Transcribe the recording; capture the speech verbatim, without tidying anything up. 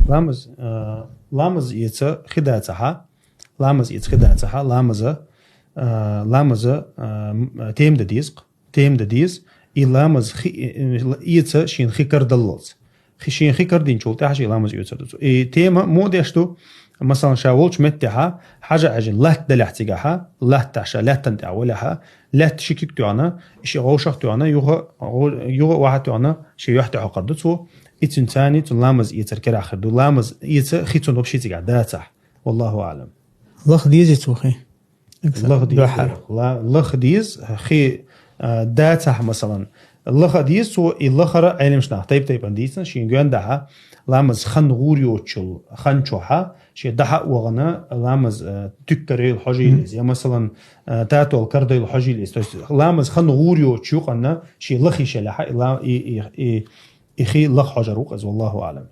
Ламаз, а, ламаз эца хи дацахьа, ламаз эца хи дацахьа, ламаза, а, ламаза, а, м, тем да деза, тем да деза, и ламаз хи, э, эца шин хи кардаллалц. Хи шин хи кардинчул тӀехьа ши ламаз эцар да цо. И тема мо деш ду, масалан, ша волчу меттехьа, хьажа хьажин латта далехь цигахьа, латта ша латтан тӀехь валехьа, латта ши кик тоьхна, ши гӀовшах тоьхна, юха, гӀо-, юха ваха тоьхна, ши юхь тӀехь хокхар да цо. И цуьнан цани цуьнан ламаз эцар кераххир ду. Ламаз эца хи цунна вообще цигахь дацахь. Валлаху аълам. Лаха деза цо хи? Лаха деза. Дуьххьара. Ла-, лаха деза хи, а, дацахь, масалан. Лаха деза цо, и лахара Ӏеламаш нах тайп-тайпана дийцина, шен гоьндахьа, ламаз хан гӀур йоцучул, хан чохьа, шен дахьа а вахана, ламаз, а, туьккарел хьожийлиз, я, масалан, а, татол кардайла хьожийлиз. То есть, ламаз хан гӀур йоцучу юкъанна, шен лахи шелехьа, и ла-, и, и, и, и хи лаха хьожар ву къаза, валлаху аълам.